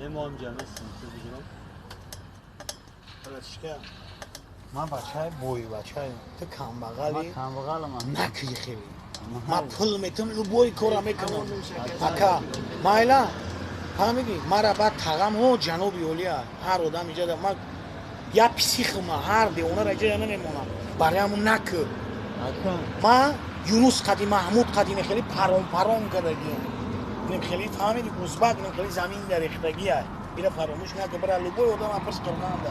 Не мо ҳам ҷамъ ҳастем, ту бигирам. Братишка, ман бачаи бой, бачаи ту камбағалӣ. Ман камбағалам. Накӣ хеле. Ман пул метам, любой кора мекунам. Ака, майла, фаҳмидӣ? Мара баъд тағам ҳо ҷаноби олия. Ҳар одам иҷода ман я психма, ҳар девонара иҷода намемонам. Барои ҳамун накӣ. Ман Юнус қади Маҳмуд қади хеле парон парон кардагиам. Ним хеле фаҳмидӣ, узбак ним хеле замин дарехтагия. Ира фаромӯш накӣ, бара любой одам апрс қирғанда.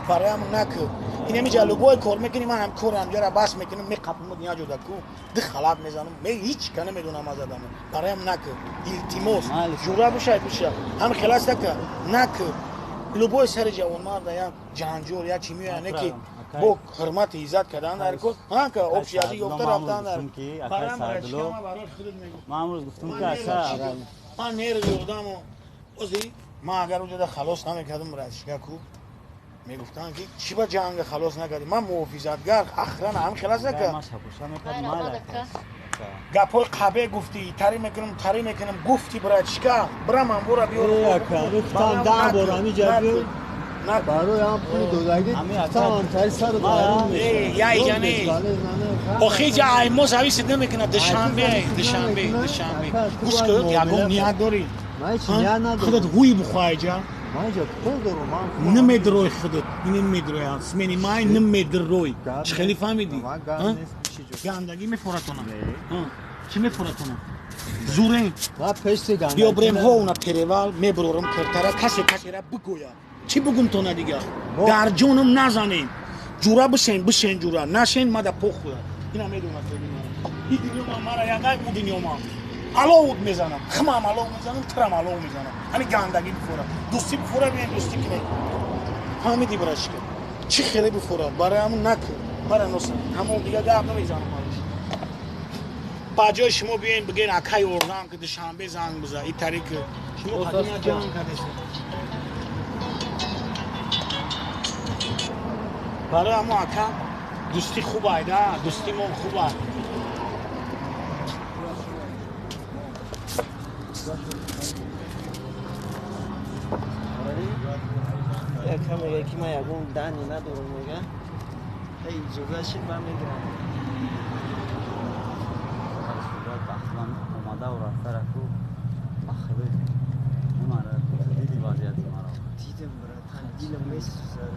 Барои ҳамун накӣ. Ин ҳамиҷа любой кор мекунӣ, ман ҳам корам ҷара бас мекунам, меқапам дунё ҷода ку, ду халат мезанам, ме ҳеч ка намедонам аз адамо. Барои ҳам накӣ. Илтимос, ҷура бушай буша. Ҳам хелас нака, накӣ. Любой сари ҷавонмарда як ҷанҷол, як чи меояд, не ки бо ҳурмати иззат кардан дар кор, ҳа ка общий язык ёфта рафтан дар. Ман имрӯз гуфтам ки ака ман нерви одамо. Ози ман агар уҷода халос намекардам, братишка ку, мегуфтанд ки чӣ ба ҷанга халос накардӣ? Ман муҳофизатгар, охрана, ҳам хелас нака. Гапҳои қабе гуфтӣ, тари мекунам, тари мекунам, гуфтӣ, братишка, бира ман бора биёр. Барои ҳам пули додагӣ гуфтам, тари сару дарун мешавад. Я иҷа не. Охи иҷа ай мо зависит намекунад. Душанбе, Душанбе, Душанбе. Гӯш кун, ягон ният дорӣ? Ман ҳеч ният надорам. Худат ҳуй бухоҳ иҷа. Ман иҷа кор дорам, ман намедрои худат, намедрои. Смени май намедрой. Чӣ хеле фаҳмидӣ? Гандагӣ мефоратона. Чӣ мефоратона? Зурем. Ман пеши гандагӣ. Биё брем ҳо уна перевал, меброрам киртара, касе касера бигӯяд. Чӣ бугум тона дигар? Дар ҷонам назанем. Ҷура бишен, бишен ҷура. Нашен мада похӯяд. Ина медонад мара. И дунёма мара ягай у дунёма. Аловуд мезанам. Химам алов мезанам, тирам алов мезанам. Ҳами гандагӣ бифора. Дӯстӣ бифора, бием дӯстӣ кунем. Фаҳмидӣ, братишка? Чӣ хеле бифора? Барои ҳамун накун. Мара носа. Ҳамон дига гап намезанам алиш. Ба ҷои шумо биёем бигӯен акай ордам ки Душанбе занг биза. И тариқ шумо қадима ҷанг кардесед. Барои ҳамон ака дӯстӣ хуб айда, дӯстимон хуб ай. Яка мега ки ман ягон дани надорам, мега. Ҳей, иҷоза шид, ман мегирам. Омадаву рафтара ку бахилӣ. Дидӣ вазъияти маро? Дидам, братан, дилам месӯзад.